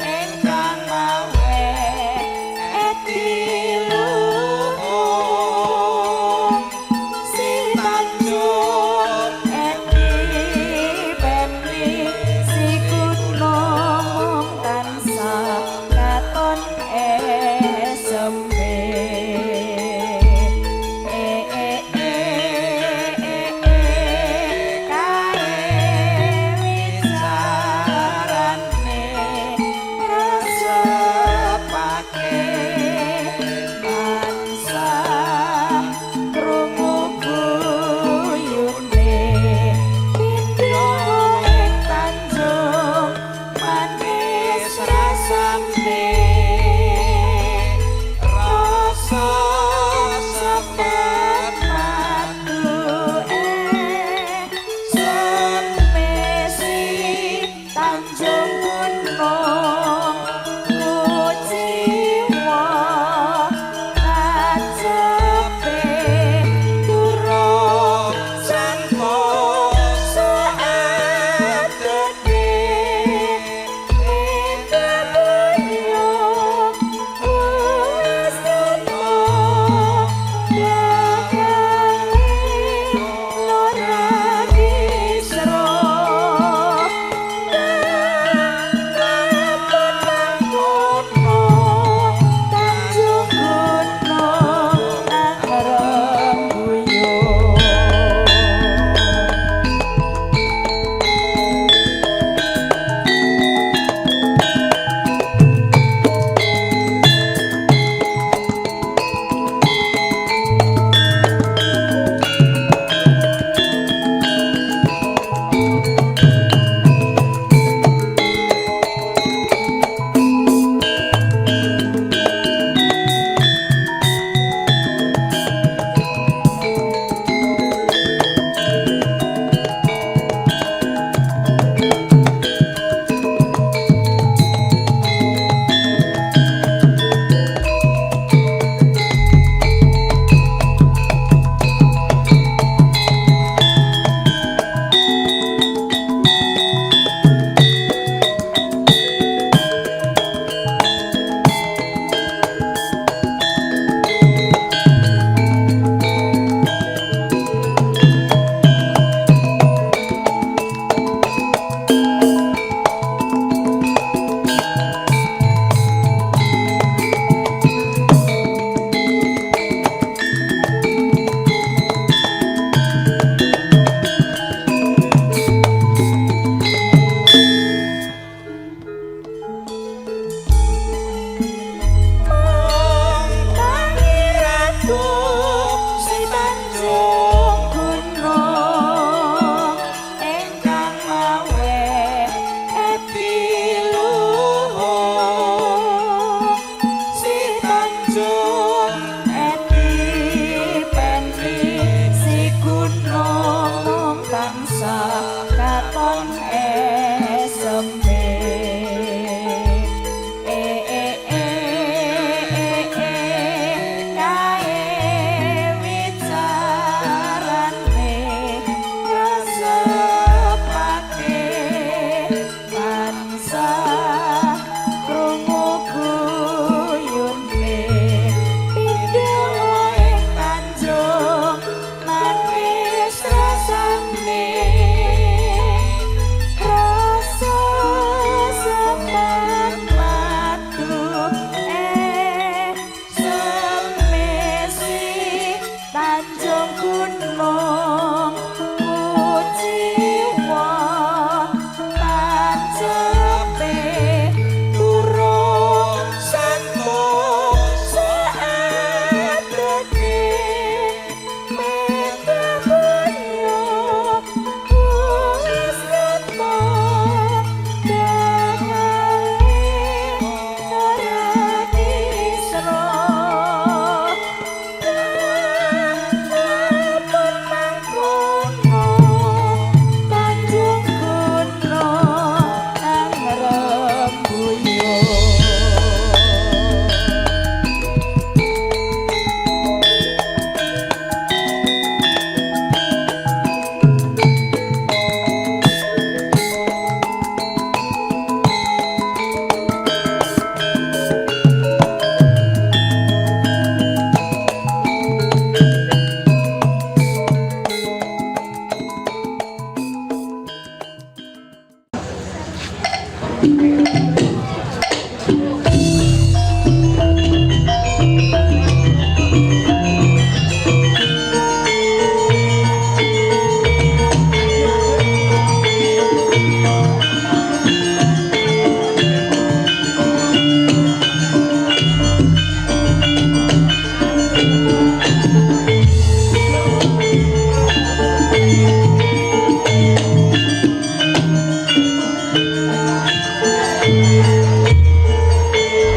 Ingkang mawe etiluhur.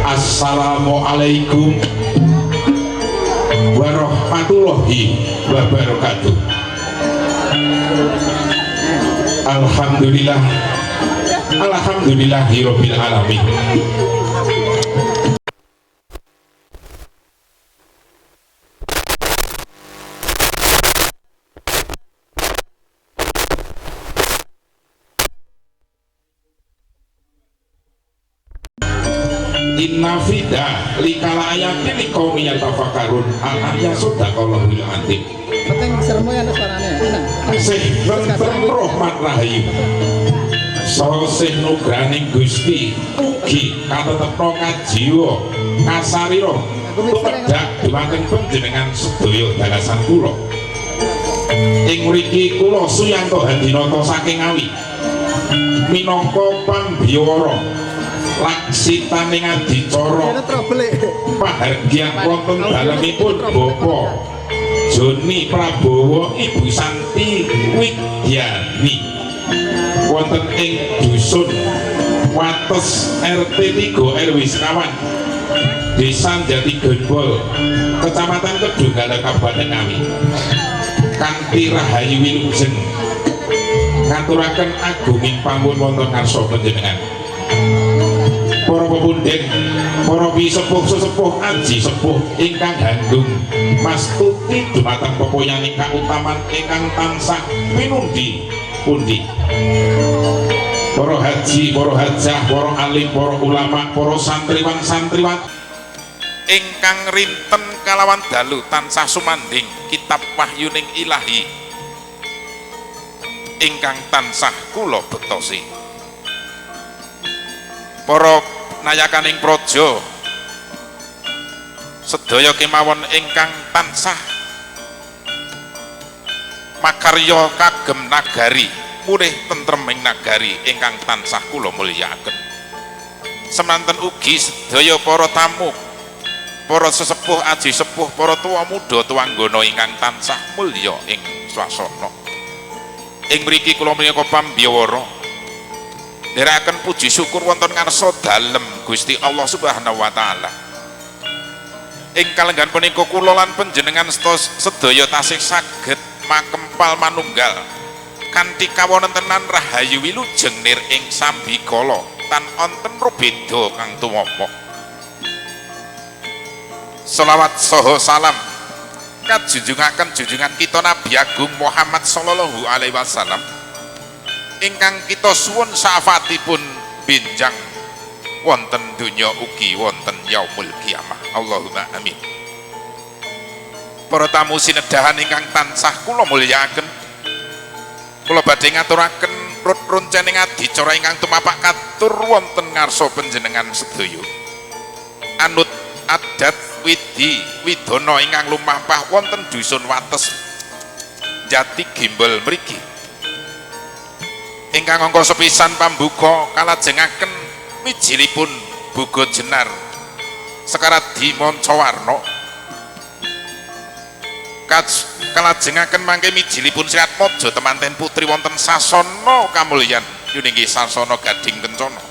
Assalamualaikum warahmatullahi wabarakatuh. Alhamdulillah, alhamdulillahirabbil alamin. Inna fida likala ayatin liqaumin yatafakkarun. Al-ayat sadaqallahul azim. Penting sermu ya suarane. Sih tentrem rahmat rahayu. Saha sih nugrahaning Gusti ugi katetepna kajiwa kasarira tumedhak dhumateng panjenengan sedaya dalasan kula. Ing mriki kula Suyanto Hadinata saking Ngawi minangka pambiyawara laksitaning adicara pahargyan wonten dalemipun Bapak Joni Prabowo Ibu Santi Widyani wonten ing dusun Wates RT 3 RW sekawan Desa Jatigembol Kecamatan Kedunggalar Kabupaten Ngawi kanthi rahayu wilujeng ngaturaken agunging pangwun wonten ngarsa panjenengan. Para pepundhen, para pisepuh sesepuh aji sepuh ingkang handung mastuti dumateng pepoyaning kautaman ingkang tansah pinundi pundi. Para haji, para hajah, para alim, para ulama, para santriwan santriwati ingkang rinten kalawan dalu tansah sumandhing kitab wahyuning ilahi ingkang tansah kula bektosi. Para nayakaning praja sedaya kemawon ingkang tansah makarya kagem nagari murih tentrem ing nagari ingkang tansah kula mulyakaken. Semanten ugi sedaya para tamu, para sesepuh aji sepuh, para tuwa muda tuwanggana ingkang tansah mulya ing swasana. Ing mriki kula menika pambiyawara nderekaken puji syukur wonten ngarsa dalem Gusti Allah Subhanahu wa taala. Ing kalenggahan punika kula lan panjenengan sedaya tasih saged makempal manunggal kanthi kawontenan rahayu wilujeng nir ing sambikala tan wonten rubeda kang tumapa. Selawat saha salam kajunjungaken junjungan kita Nabi Agung Muhammad sallallahu alaihi wasallam ingkang kita suwun syafaatipun benjang wonten donya ugi wonten yaumul kiamah. Allahumma amin. Para tamu sinedahan ingkang tansah kula mulyakaken, kula badhe ngaturaken rut runcening adicara ingkang tumapak katur wonten ngarsa panjenengan sedaya. Anut adat widi widana ingkang lumampah wonten dusun Wates Jati Gembol mriki. Ingkang angka sepisan pambuka kalajengaken mijilipun Buga Jenar Sekaradi Mancawarna Kalajengaken mangke mijilipun Sri Atmaja temanten putri wonten sasana kamulyan yuninggi sasana Gading Kencana.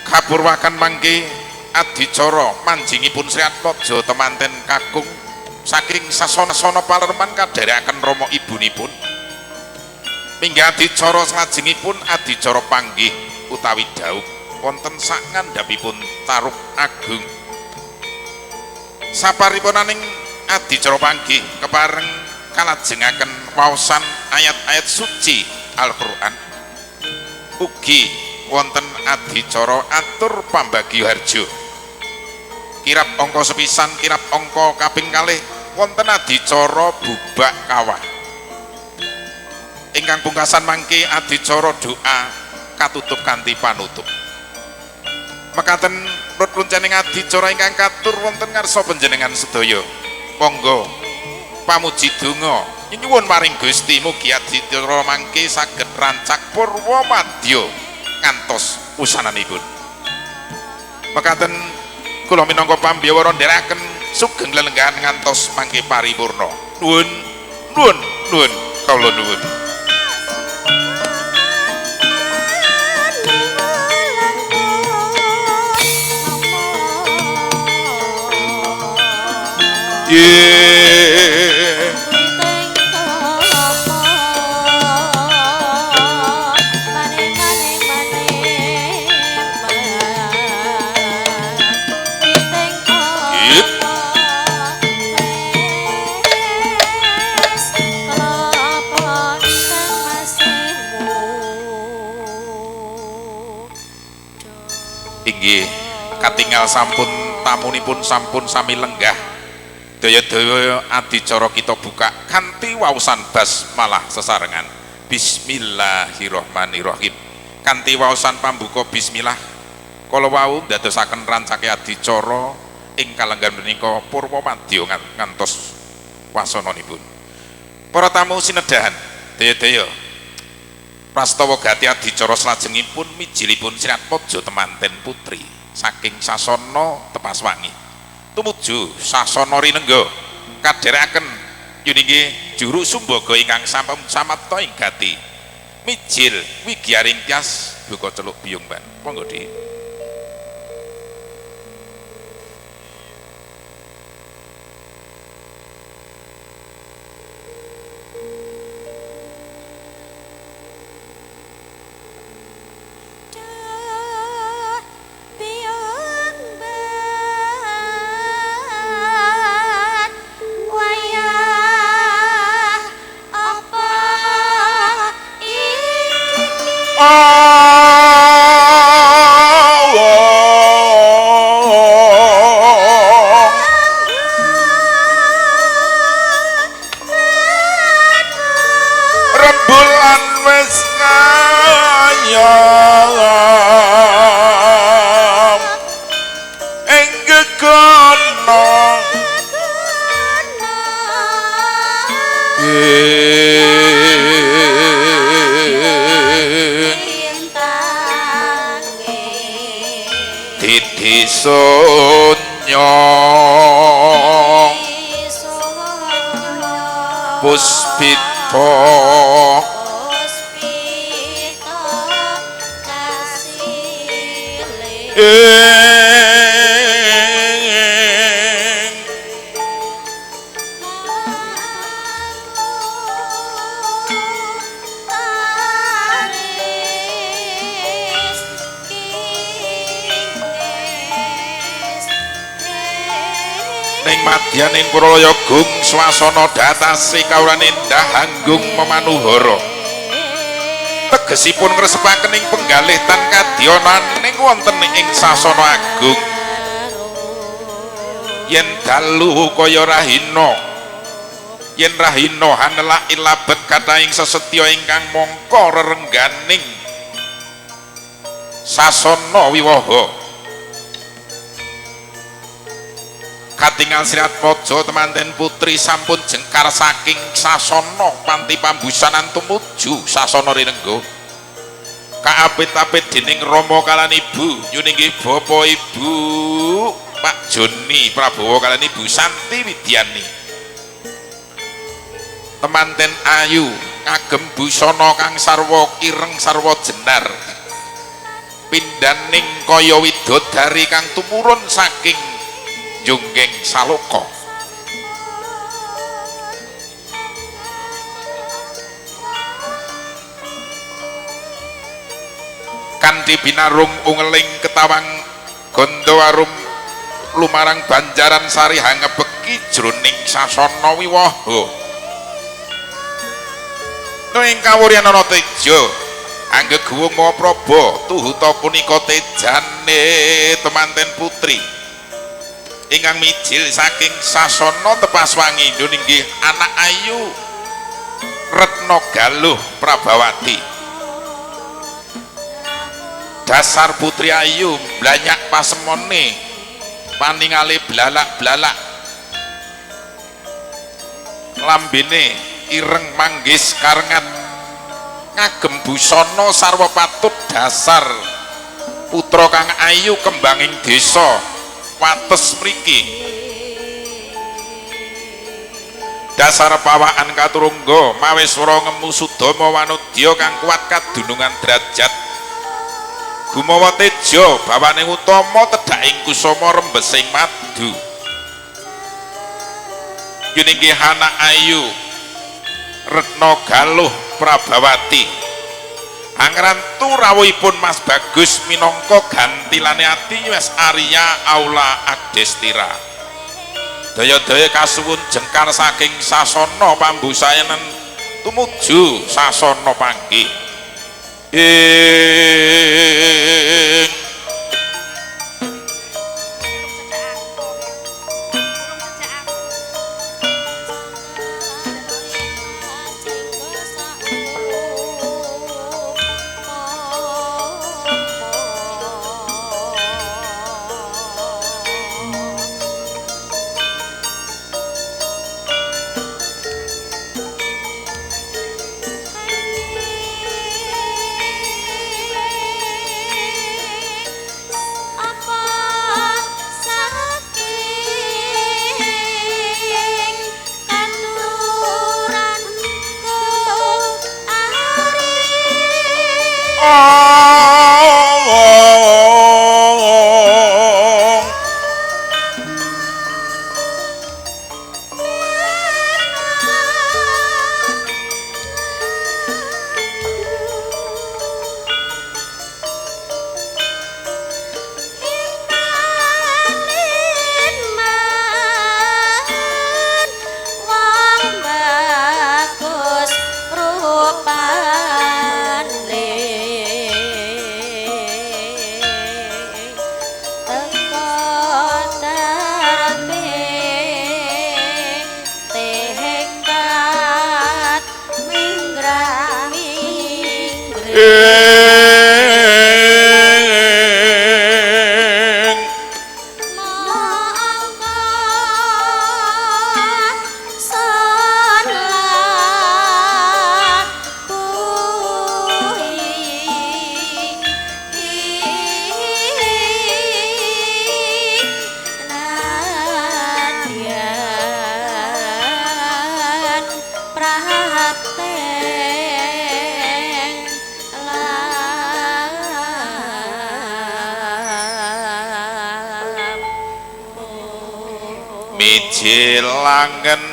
Kapurwakan mangke adicara manjingipun Sri Atmaja temanten kakung saking sasana-sana palerman kadherekaken rama ibunipun. Minggah adicara salajengipun adicara panggih utawi dhaup wonten sak ngandhapipun tarub agung. Saparipunaning adicara panggih kepareng kalajengaken waosan ayat-ayat suci Al-Qur'an. Ugi wonten adicara atur pambagio harjo. Kirap angka sepisan, kirap angka kaping kalih wonten adicara bubak kawah. Ingkang pungkasan mangke adicara doa katutup kanthi panutup. Mekaten rut runcening adicara ingkang katur wonten ngarsa panjenengan sedaya. Monggo pamuji donga nyuwun maring Gusti mugi adicara mangke saged rancak purwa madya ngantos wusananipun. Mekaten kula minangka pambiyawara ndherekaken sugeng lelenggahan ngantos mangke paripurna. Nuwun, nuwun, nuwun, kawula nuwun. Yeah. Inggih, katingal sampun tamunipun sampun sami lenggah. Daya-daya adicara kita buka kanthi waosan basmalah sesarengan. Bismillahirrahmanirrahim. Kanthi waosan pambuka bismillah kala wau ndadosaken rancake adicara ing kalenggan menika purwa madya ngantos wasananipun. Para tamu sinedahan, daya-daya prastawa gati adicara salajengipun mijilipun Sri Atmaja temanten putri saking sasana Tepaswangi tumuju sasana Rinengga kadherekaken yuninggi juru sumbaga ingkang sampun samapta ing gati mijil wigyaring tyas buka celuk biyung ban. Monggo di rembulan wis ngayom ing gegono didi sunyo puspita ing madyaning pralaya gung swasana datasi kawulane endah hanggung memanuhara tegesipun ngresepaken ing penggalih tan kadyonaning wonten ing sasana agung yen dalu kaya rahina yen rahina hanelak ilabet kathahing sesetya ingkang mangka rerengganing sasana wiwaha. Katingal Sri Atmaja temanten putri sampun jengkar saking sasana panti pambusanan tumuju sasana Rinengga. Kaapit-apit dening rama kalian ibu nyuninggih bapa ibu Pak Joni Prabowo kalian ibu Santi Widyani. Temanten ayu kagem busana kang sarwa ireng sarwa jenar, pindhaning kaya widodari kang tumurun saking Junggeng Saloka. Kanthi binarung ungeling ketawang gandha arum lumarang banjaran sari hangebeki jroning sasana wiwaha. Ing kawuryan ana teja anggeguwung Mahapraba tuhuta punika tejane temanten putri ingkang mijil saking sasana tepas wangi inggih anak ayu Retna Galuh Prabawati. Dasar putri ayu blanyak pasemone paningale blalak-blalak, lambene ireng manggis karengat, ngagem busana sarwa patut dasar putra kang ayu kembanging desa wates mriki. Dasar pawaan katurungga maweswara ngemu sudama wanudya kang kuat kadunungan derajat, gumawa teja bawaning utama tedhaking kusama rembesing madu. Yuningih anak ayu Retna Galuh Prabawati angrantu rawuhipun Mas Bagus minangka gantilane ati Mas Arya Aula Agdestira. Daya-daya kasuwun jengkar saking sasana pambusayanan tumuju sasana panggih. Ing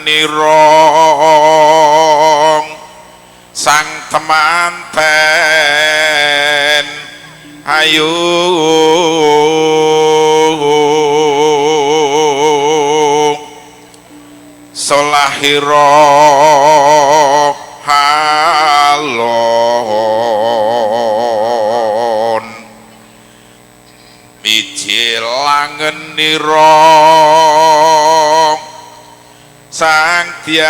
Nirong sang temanten ayu solahiro halon mijilangen nirong sang tiang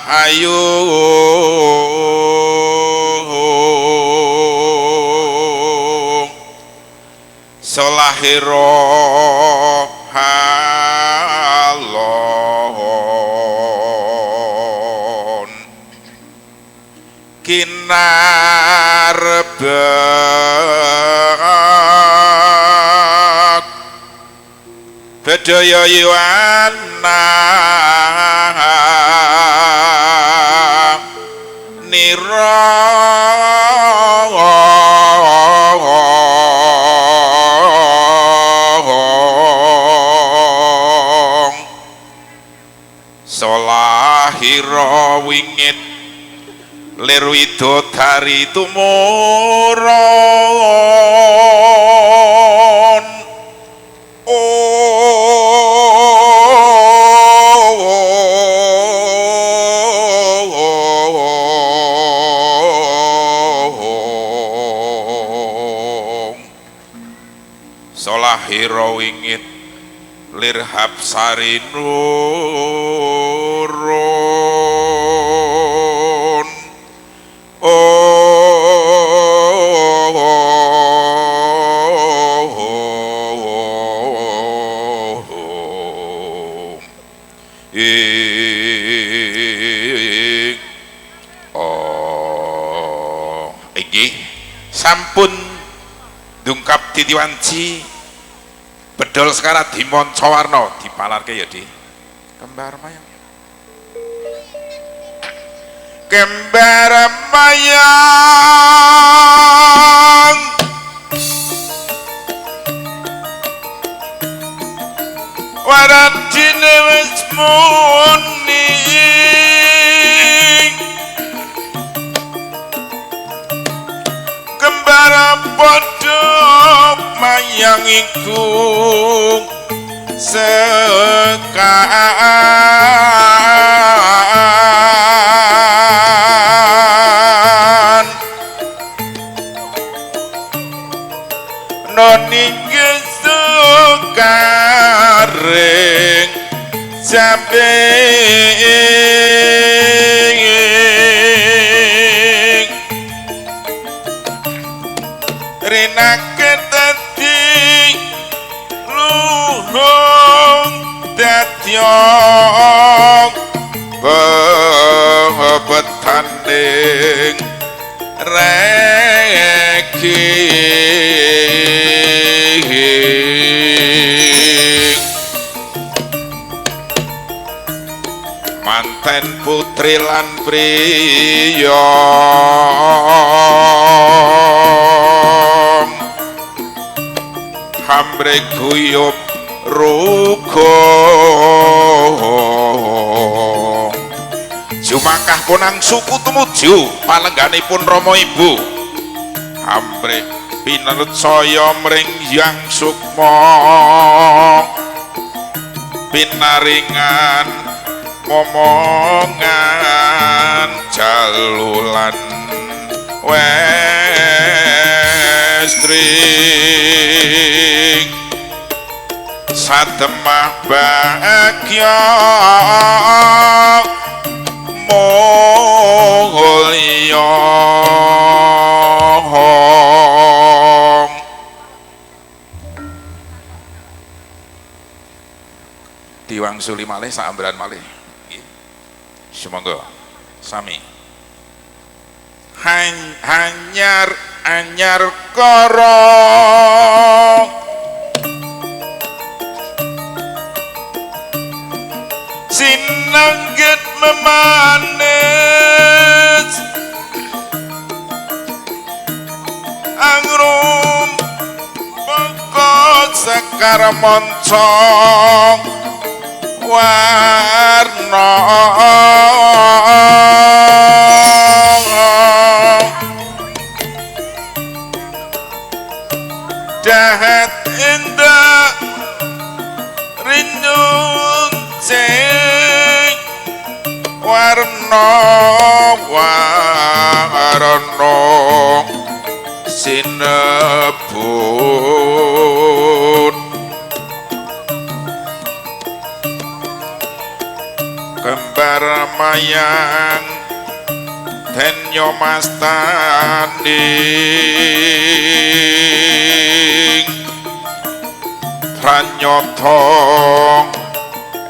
ayu solahiro halon kinarbek bedaya yuwana Salahira wingit lir widodari tumurun. Salahira wingit lir hapsari nurun. Inggih sampun dungkap titiwanci bedol sekarang dimonco warna dipalarke ya di kembar mayang, kembar mayang waradine wis muni kembar padha mayang iku sekar noni gesukaring jambe rinake dadi luhung dadya bebetaning regi manten putri lan priya hambre guyub ruga jumakah punang suku tumuju palengganipun Rama Ibu hambre pinanut saya mring Hyang Sukma pinaringan momongan jalulan westri satemah bagya mulya. Diwangsuli malih saambaran malih. Sumangga sami. Hanyar anyar kara sinangget memanis angrum pokok sekar moncong warna dahat indah rinyun cek warna warna sinebut kembar mayang denyo mastanding pranyata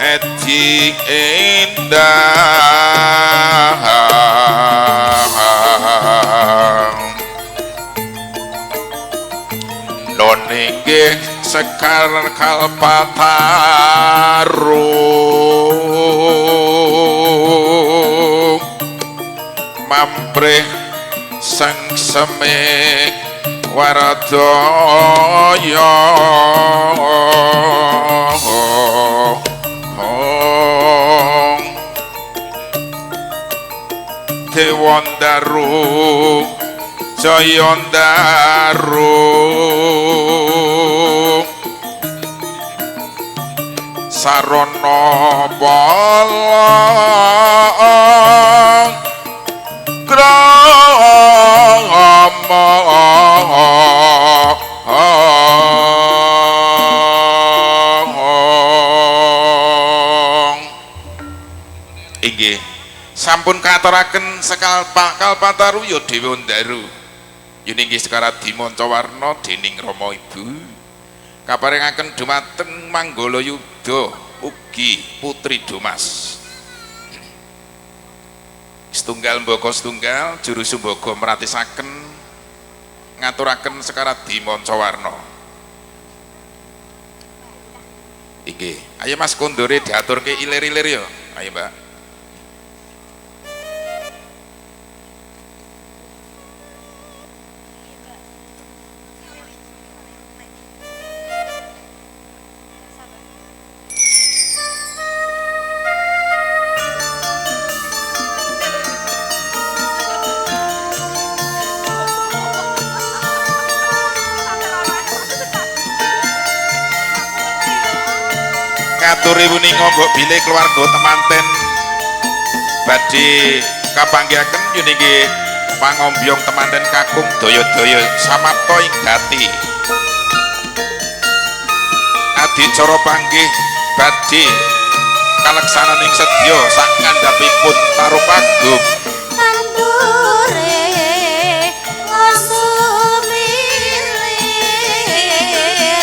edi endah noninggih sekar kalpataru mamprih sengseme waradaya. Dewandaru Jayandaru sarana pala krama inggih sampun katuraken sekalpa kalpataru ya Dewandaru yen inggih Sekaradi Mancawarna dening Rama Ibu kaparingaken dumateng Manggala Yuda ugi Putri Domas. Setunggal mbaka setunggal juru sumbaga meratisaken ngaturaken Sekaradi Mancawarna. Inggih, ayo Mas kondore diaturke ilir-ilir ya. Ayo Mbak. Katuri wuninga mbok bilih keluarga temanten badhe kapanggihaken yen inggih pangombyong temanten kakung daya-daya samapta ing gati. Adicara panggih badhe kaleksanan ing sedya sak ngandhapipun tarup agung.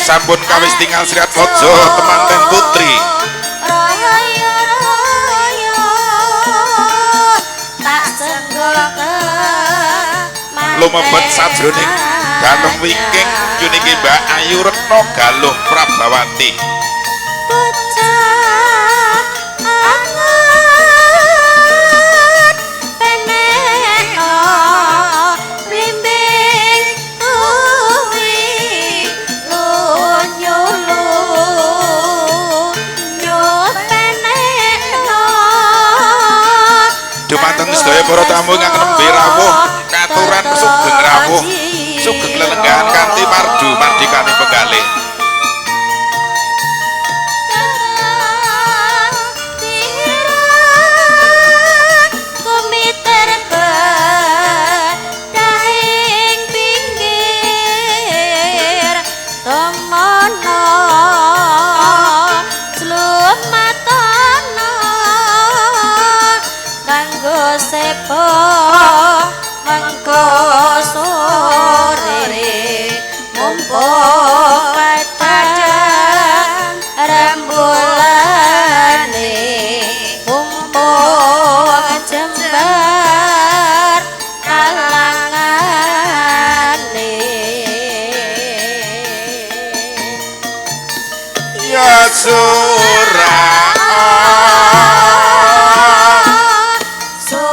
Sampun kawis tinggal Sriat Mojo temanten putri lumebet sajroning dalem wingking yuniki Mbak Ayu Retno Galuh Prabawati. Dumateng sedaya para tamu ingkang nembe rawuh katuran sugeng rawuh sugeng lelenggahan kanthi mardu mardikane penggalih.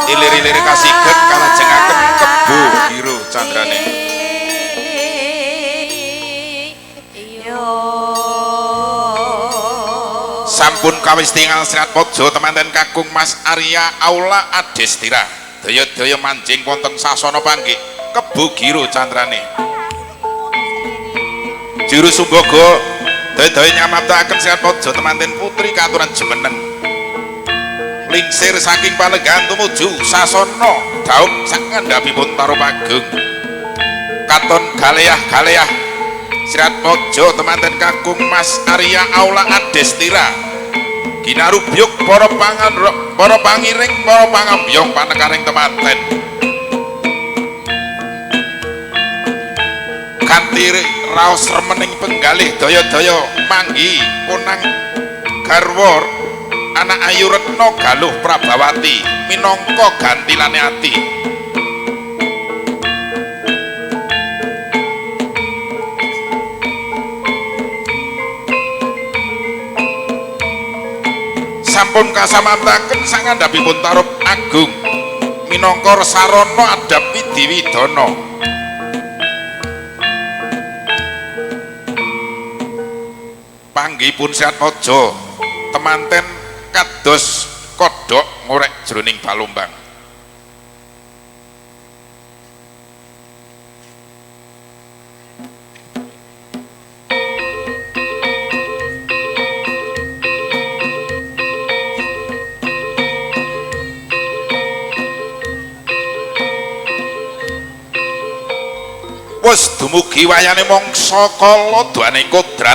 Ilir-ilir kasigek kalajengaken kebo biru candrane. Sampun kawis tingal Sriat Mojo temanten kakung Mas Arya Aula Adestira. Daya-daya manjing wonten sasana panggih kebo giru candrane. Juru sumbaga daya-daya nyamaptakaken Sriat Mojo temanten putri katuran jumeneng. Lingsir saking palenggahan tumuju sasana daup sak ngandhapipun tarup agung. Katon galeah-galeah Sriat Mojo temanten kakung Mas Arya Aula Adestira. Ginarubyuk para para pangiring para pangambyong panekaring temanten. Kanthi raos remening penggalih daya-daya manggi konang garwa anak Ayu Retno Galuh Prabawati minangka gantilane ati. Sampun kasamaptaken sangandhapipun tarup agung minangka sarana adab widiwidana. Panggihipun Sriat Mojo temanten kados kodhok ngorek jroning balombang. dumugi wayane mangsa kala duane kodrat.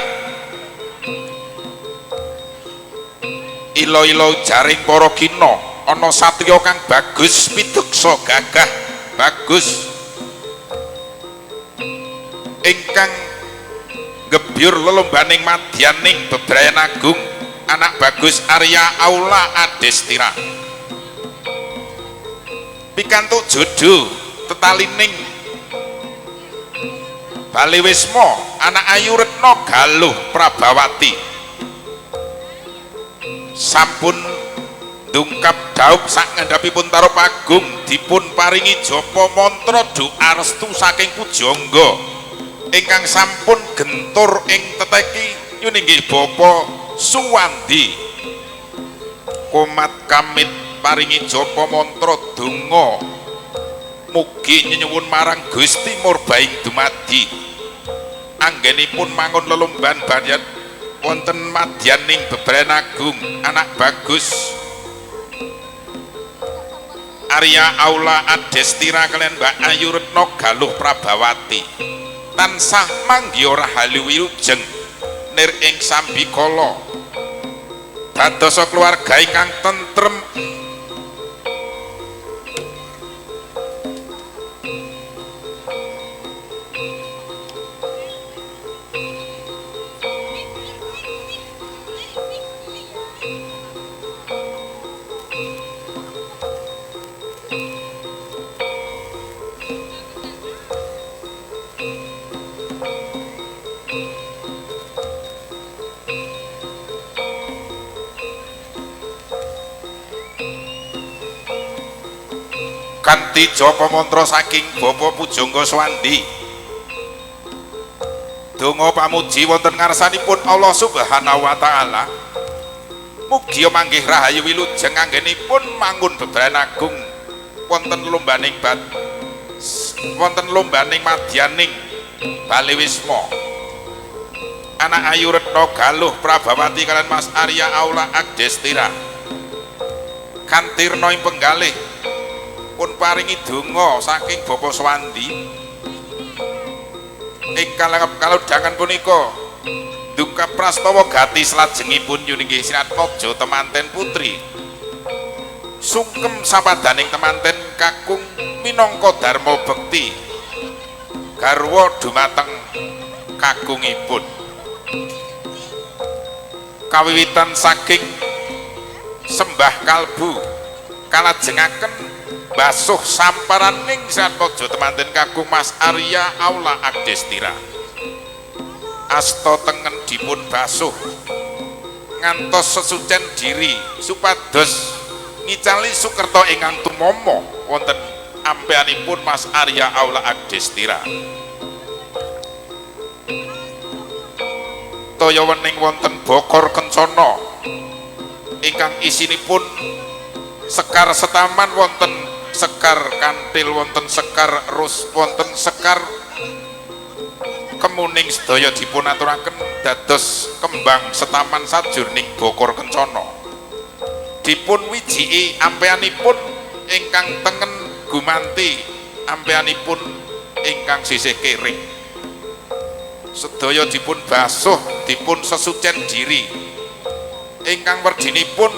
Ila-ila jaring para kina ana satriya kang bagus pideksa gagah bagus ingkang gebyur lelombaning madyaning bebrayan agung anak bagus Arya Aula Adestira. Pikantuk jodoh tetalining Balewisma anak Ayu Retno Galuh Prabawati. Sampun dungkap daup sak ngandhapipun tarup agung dipun paringi japa mantra doa restu saking pujangga ingkang sampun gentur ing teteki nyuninggih Bapa Suwandi. Komat kamit paringi japa mantra donga mugi nyenyuwun marang Gusti murbaing dumadi anggenipun mangun lelomban bayan wonten madyaning bebrayan agung anak bagus Arya Aula Adestira kalian Mbak Ayu Retno Galuh Prabawati tansah manggiha rahayu wilujeng nir ing sambikala dadosa keluarga ingkang tentrem kanthi japa mantra saking Bapa Pujangga Suwandi. Donga pamuji wonten ngarsanipun Allah Subhanahu wa taala. Mugi manggih rahayu wilujeng anggenipun mangun bebrayan agung wonten lombaning wonten lombaning madyaning Balewisma. Anak Ayu Retno Galuh Prabawati kalian Mas Arya Aula Adestira. Kantirna ing penggalih pun paringi donga saking Bapa Suwandi ingkang kalodhangan punika duka prastawa gati salajengipun yuninggih Sinatmaja temanten putri sungkem sapadaning temanten kakung minangka dharma bekti garwa dumateng kakungipun. Kawiwitan saking sembah kalbu kalajengaken basuh samparaning Sinatmaja temanten kakung Mas Arya Aula Adestira. Asta tengen dipun basuh ngantos sesucen diri supados ngicali sukerta ingkang tumama wonten ampeanipun Mas Arya Aula Adestira. Toya wening wonten bokor kencana ingkang isinipun sekar setaman wonten sekar kantil wonten sekar rus wonten sekar kemuning sedaya dipun aturaken dados kembang setaman sajurning bokor kencana. Dipun wijiki ampeanipun ingkang tengen gumanti ampeanipun ingkang sisih kiri. Sedaya dipun basuh dipun sesucen diri ingkang werdinipun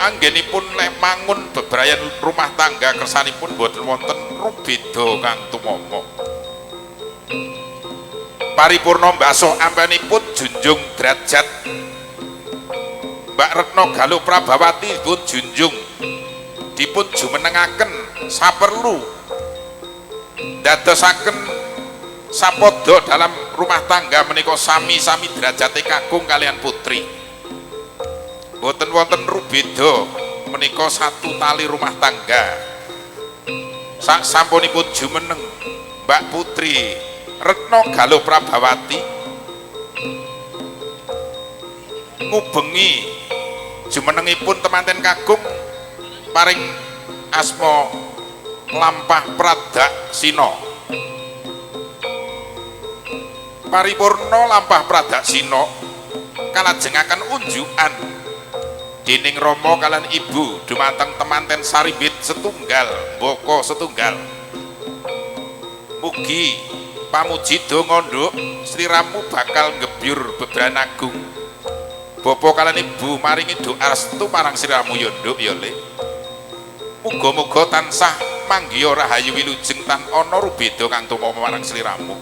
anggenipun leh mangun bebrayan rumah tangga kersanipun boten wonten rubeda kang tumama. Paripurna mbasuh ampenipun junjung derajat Mbak Retno Galuh Prabawati dipun junjung dipun jumenengaken saperlu dadosaken sapada dalam rumah tangga menika sami-sami derajate kakung kalian putri. Boten wonten rubeda menika satu tali rumah tangga. Sak sampunipun jumeneng Mbak Putri Retno Galuh Prabawati ngubengi jumenengipun temanten kakung paring asma lampah Pradaksina. Paripurna lampah Pradaksina kalajengaken unjukan dening rama kalian ibu dumateng temanten sarimbit setunggal mbaka setunggal. Mugi Pamuji donga nduk, sliramu bakal ngebyur bebran agung. Bapa kalian ibu maringi doa restu marang sliramu ya nduk ya Le. Muga-muga tansah manggiya rahayu wilujeng tan ana rubeda kang tumama marang sliramu.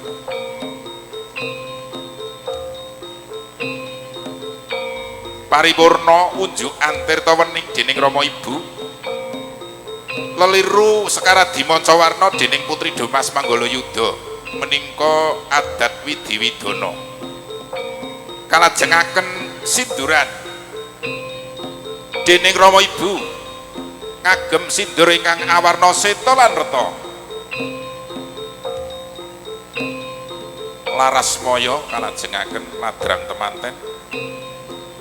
Paripurna unjukan tirta wening dening Rama Ibu. Leliru Sekaradi Mancawarna dening Putri Domas Manggalayuda meningka adat Widiwidana. Kalajengaken sinduran dening Rama Ibu ngagem sindur ingkang awarna seta lan reta. Laras moyo kalajengaken ladrang temanten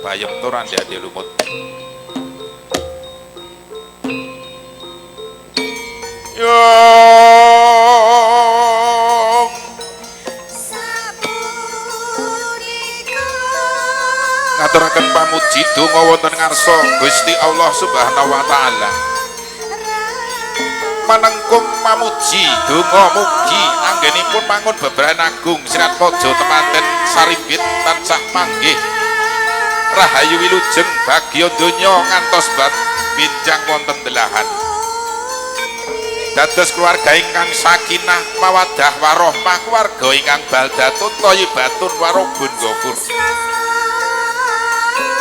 bayem tur andi-andi lumut. Yo ngaturaken pamuji donga wonten ngarsa Gusti Allah Subhanahu wa taala. Manengkung mamuji donga mugi anggenipun mangun bebrayan agung Siratmaja temanten sarimbit tansah manggih rahayu wilujeng bagya donya ngantos bat binjang wonten delahan. Dados keluarga ingkang sakinah mawaddah warohmah, keluarga ingkang baldatun thayyibatun warobun ghafur.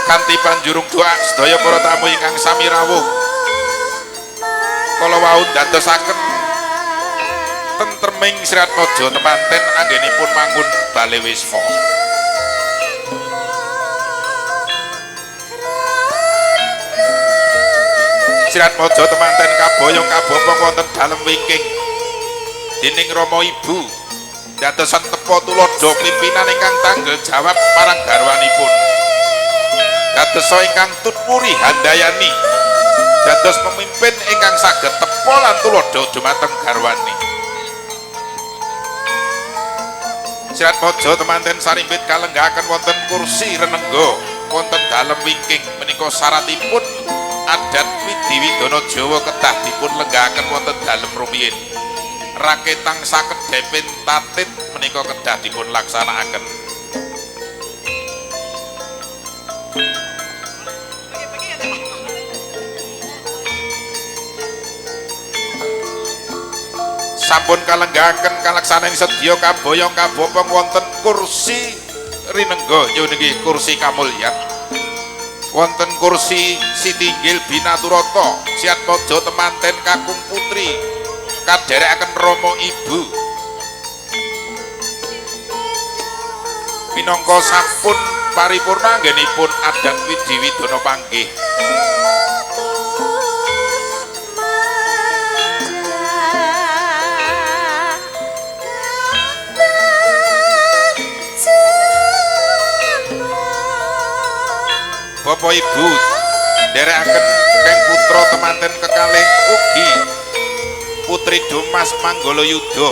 Kanthi panjurung doa sedaya para tamu ingkang sami rawuh kala wau ndadosaken tentreming Siratmaja temanten anggenipun mangun bale wisma. Siratmaja temanten kaboyong kabopong wonten dalem wingking dening Rama Ibu dadosan tepa tuladha pimpinan ingkang tanggel jawab marang garwanipun. Dadosa ingkang tutwuri handayani, dados pemimpin ingkang saged tepa lan tuladha dumateng garwane. Siratmaja temanten sarimbit kalenggahaken wonten kursi renengga wonten dalem wingking menika syaratipun adat Widiwidana Jawa kedah dipun lenggahaken wonten dalem rumiyin. Raketang sakedhepin tatit menika kedah dipun laksanakaken. Sampun kalenggahaken kalaksanan sedya kaboyong kabopong wonten kursi rinengga nyuwun nggih kursi kamulyan. Wonten kursi sitinggil binaturata Siatmaja temanten kakung putri kadherekaken Rama Ibu. Minangka sampun paripurna anggenipun adat Widiwidana panggih. Bapak Ibu nderekaken keng putra temanten kekalih ugi Putri Domas Manggalayuda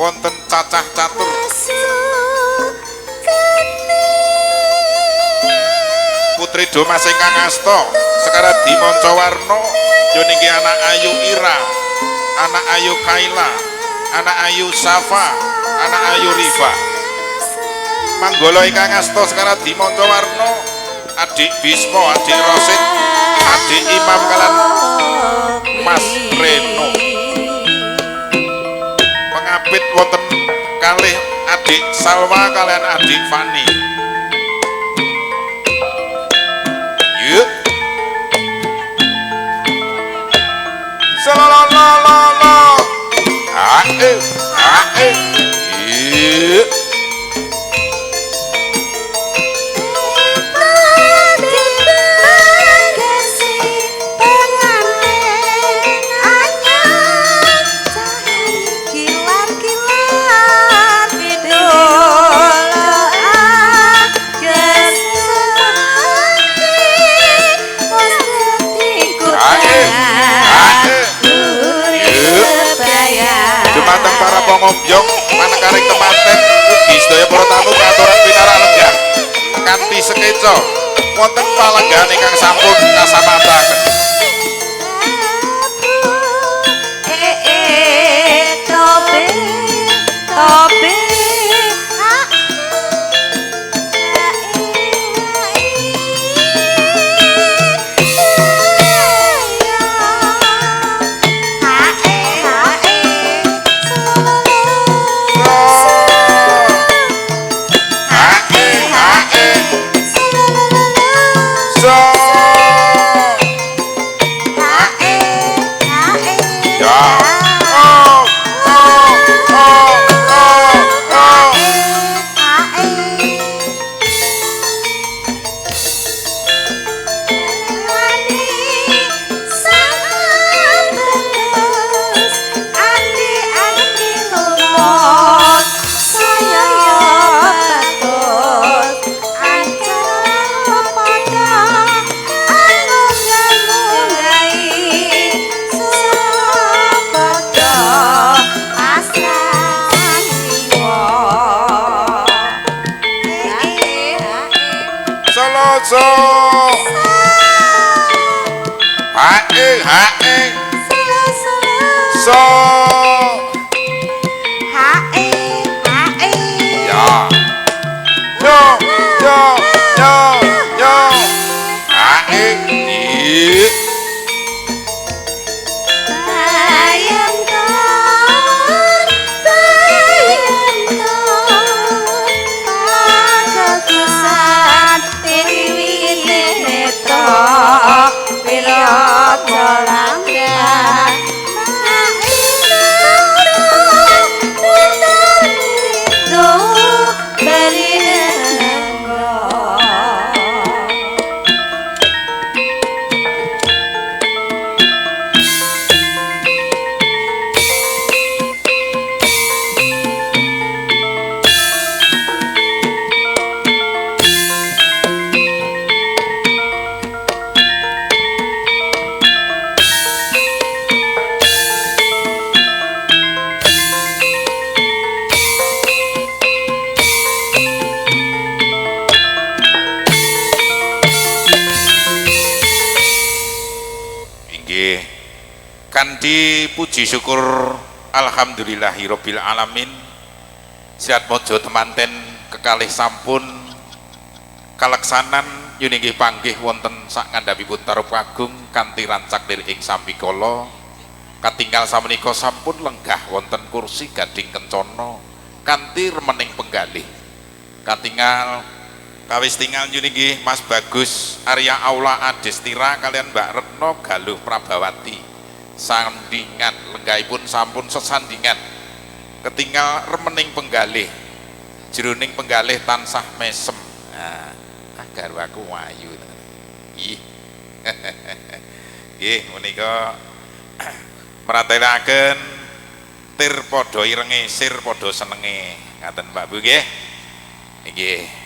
wonten cacah catur. Putri Domas ingkang asta Sekaradi Mancawarna niki anak ayu Ira, anak ayu Kaila, anak ayu Safa, anak ayu Rifa. Manggala ingkang asta Sekaradi Mancawarna adik Bismo, adik Rosid, adik Imam kalan Mas Reno. Pengapit wonten kalih adik Salwa kalian adik Fani. Yuk. Selalalala. Ae, ae. Yuk. Pongombyong manekaring temanten ugi sedaya para tamu katuran pinarak lenggah kanthi sekeca wonten palenggahan ingkang sampun kasamataken. So hae hae so hae hae ya yo yo yo yo hae i Kanthi puji syukur alhamdulillahirabbil alamin. Siatmojo temanten kekalih sampun kaleksanan yun inggih panggih wonten sak ngandhapipun tarup agung kanthi rancak lir ing sambikala. Katingal samenika sampun lenggah wonten kursi gading kencana kanthi remening penggalih. Katingal kawis tingal yun inggih Mas Bagus Arya Aula Adestira kalian Mbak Retno Galuh Prabawati. Sandingan lenggahipun sampun sesandingan. Ketinggal remening penggalih, jroning penggalih tansah mesem. Nah, garwaku wayu. Ih. Nggih menika meratelaken tir padha irenge, sir padha senenge. Ngaten Pak Bu nggih. Nggih.